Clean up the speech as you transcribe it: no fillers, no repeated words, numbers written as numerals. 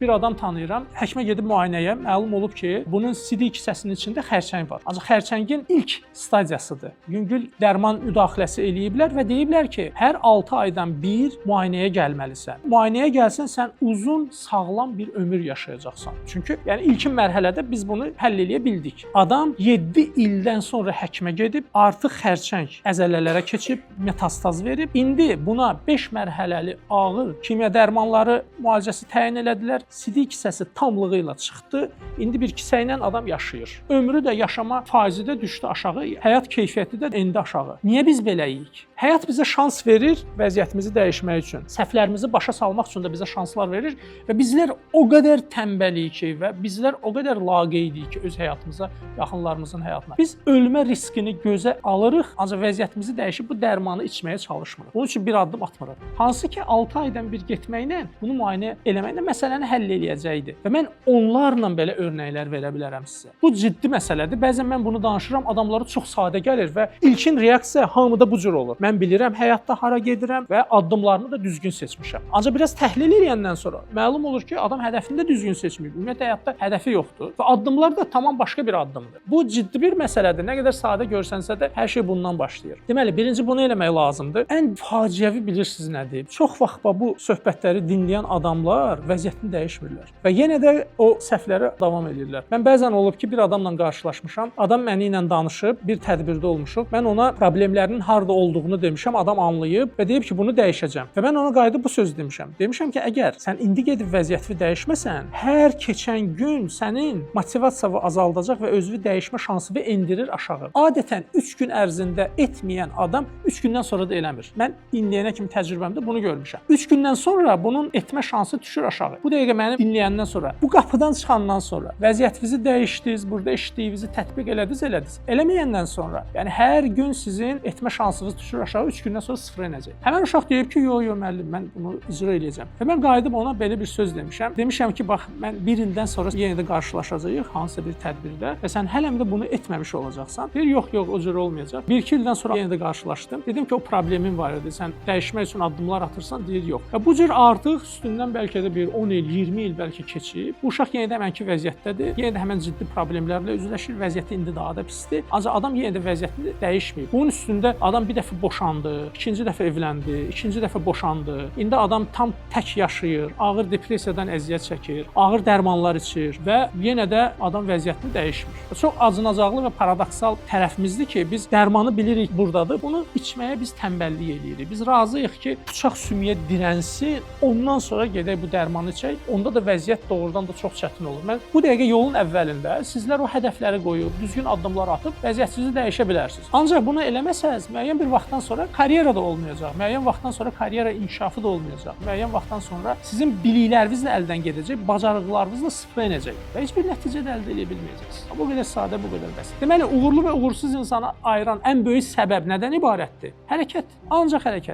Bir adam tanıyıram. Həkimə gedib müayinəyə, məlum olub ki, bunun sidik kisəsinin içində xərçəng var. Ancaq xərçəngin ilk stadiyasıdır. Yüngül dərman müdaxiləsi eləyiblər və deyiblər ki, hər 6 aydan bir müayinəyə gəlməlisən. Müayinəyə gəlsən sən uzun, sağlam bir ömür yaşayacaqsan. Çünki yəni ilkin mərhələdə biz bunu həll eləyə bildik. Adam 7 ildən sonra həkimə gedib, artıq xərçəng əzələlərə keçib, metastaz verib. İndi buna 5 mərhələli ağır kimya dərmanları müalicəsi təyin elədilər. Sidik kisəsi tamlığı ilə çıxdı. İndi bir kisə ilə adam yaşayır. Ömrü də yaşama faizi də düşdü aşağı, həyat keyfiyyəti də endi aşağı. Niyə biz beləyik? Həyat bizə şans verir vəziyyətimizi dəyişmək üçün. Səhvlərimizi başa salmaq üçün də bizə şanslar verir və bizlər o qədər tənbəliyik ki və bizlər o qədər laqeydik ki öz həyatımıza, yaxınlarımızın həyatına. Biz ölmə riskini gözə alırıq, ancaq vəziyyətimizi dəyişib bu dərmanı içməyə çalışmırıq. Bunun üçün bir addım atmırıq. Hansı ki 6 aydan bir getməklə, bunu müayinə eləməklə məsələni həll eləyəcəkdi. Və mən onlarla belə örnəklər verə bilərəm sizə. Bu ciddi məsələdir. Bəzən mən bunu danışıram, adamlara çox sadə gəlir və ilkin reaksiya hamıda bu cür olur. Mən bilirəm həyatda hara gedirəm və addımlarımı da düzgün seçmişəm. Ancaq biraz təhlil eləyəndən sonra məlum olur ki, adam hədəfini də düzgün seçməyib. Ümumiyyətlə həyatda hədəfi yoxdur və addımlar da tamam başqa bir addımdır. Bu ciddi bir məsələdir. Nə qədər sadə görsənsə də hər şey bundan başlayır. Deməli, birinci bunu eləmək lazımdır. Ən faciəvi bilirsiniz nədir? Çox vaxt bax bu söhbətləri dinləyən adamlar vəziyyətini dəyişmirlər və yenə də o səhvlərə davam edirlər. Mən bəzən olub ki, bir adamla qarşılaşmışam. Adam məni ilə danışıb, bir tədbirdə olmuşuq. Mən ona problemlərinin harda olduğunu demişəm, adam anlayıb və deyib ki, bunu dəyişəcəm. Və mən ona qayıdıb bu sözü demişəm. Demişəm ki, əgər sən indi gedib vəziyyətini dəyişməsən, hər keçən gün sənin motivasiyanı azaldacaq və özünü dəyişmə şansını endirir aşağı. Adətən 3 gün ərzində etməyən adam 3 gündən sonra da eləmir. Mən indiyənə kimi təcrübəmdə bunu görmüşəm. 3 gündən sonra bunun etmə şansı düşür aşağı. Bu dəqiqə məni dinləyəndən sonra, bu qapıdan çıxandan sonra vəziyyətinizi dəyişdiniz, burada eşitdiyinizi tətbiq elədiniz, elədiniz. Eləməyəndən sonra, yəni hər gün sizin etmə şansınız düşür aşağı, 3 gündən sonra sıfıra enəcək. Həmin uşaq deyib ki, yox, yox müəllim, mən bunu icra eləyəcəm. Və mən qayıdıb ona belə bir söz demişəm. Demişəm ki, bax mən bir ildən sonra yenə də qarşılaşacağıq hansısa bir tədbirdə və sən hələm də bunu etməmiş olacaqsan. Deyir, yox, yox, o cür olmayacaq. 1-2 ildən sonra yenə də qarşılaşdım. Dedim ki, o problemin var idi. Sən dəyişmək üçün addımlar atırsan, deyir, yox. Və bu cür artıq üstündən bəlkə də bir 10 il, 20 il bəlkə keçib. Bu uşaq yenə də həmənki vəziyyətdədir. Yenə də həmən ciddi problemlərlə üzləşir. Vəziyyəti indi daha da pisdir. Ancaq adam yenə də vəziyyətini dəyişməyib. Bunun üstündə adam bir dəfə boşandı, ikinci dəfə evləndi, ikinci dəfə boşandı. İndi adam tam tək yaşayır, ağır depressiyadan əziyyət çəkir, ağır dərmanlar içir və yenə də adam vəziyyətini dəyişmir. Çox acınacaqlı və paradoksal tərəfimizdir ki, biz dərmanı bilirik burdadır. Bunu içməyə biz tənbəllik eləyirik. Biz razıyıq ki, bıçaq sümüyə dirənsin, ondan sonra gedək bu dərmanı içək. Onda da vəziyyət doğrudan da çox çətin olur. Mən bu dəqiqə yolun əvvəlində sizlər o hədəfləri qoyub, düzgün addımlar atıb vəziyyətinizi dəyişə bilərsiniz. Ancaq bunu eləməsəz, müəyyən bir vaxtdan sonra karyera da olmayacaq. Müəyyən vaxtdan sonra karyera inkişafı da olmayacaq. Müəyyən vaxtdan sonra sizin bilikləriniz də əldən gedəcək, bacarıqlarınız da sıfıra enəcək və heç bir nəticə də əldə edə bilməyəcəksiniz. Bu qədər sadə, bu qədər bəsit. Deməli, uğurlu və uğursuz insanı ayıran ən böyük səbəb nədən ibarətdir? Hərəkət. Ancaq hərəkət.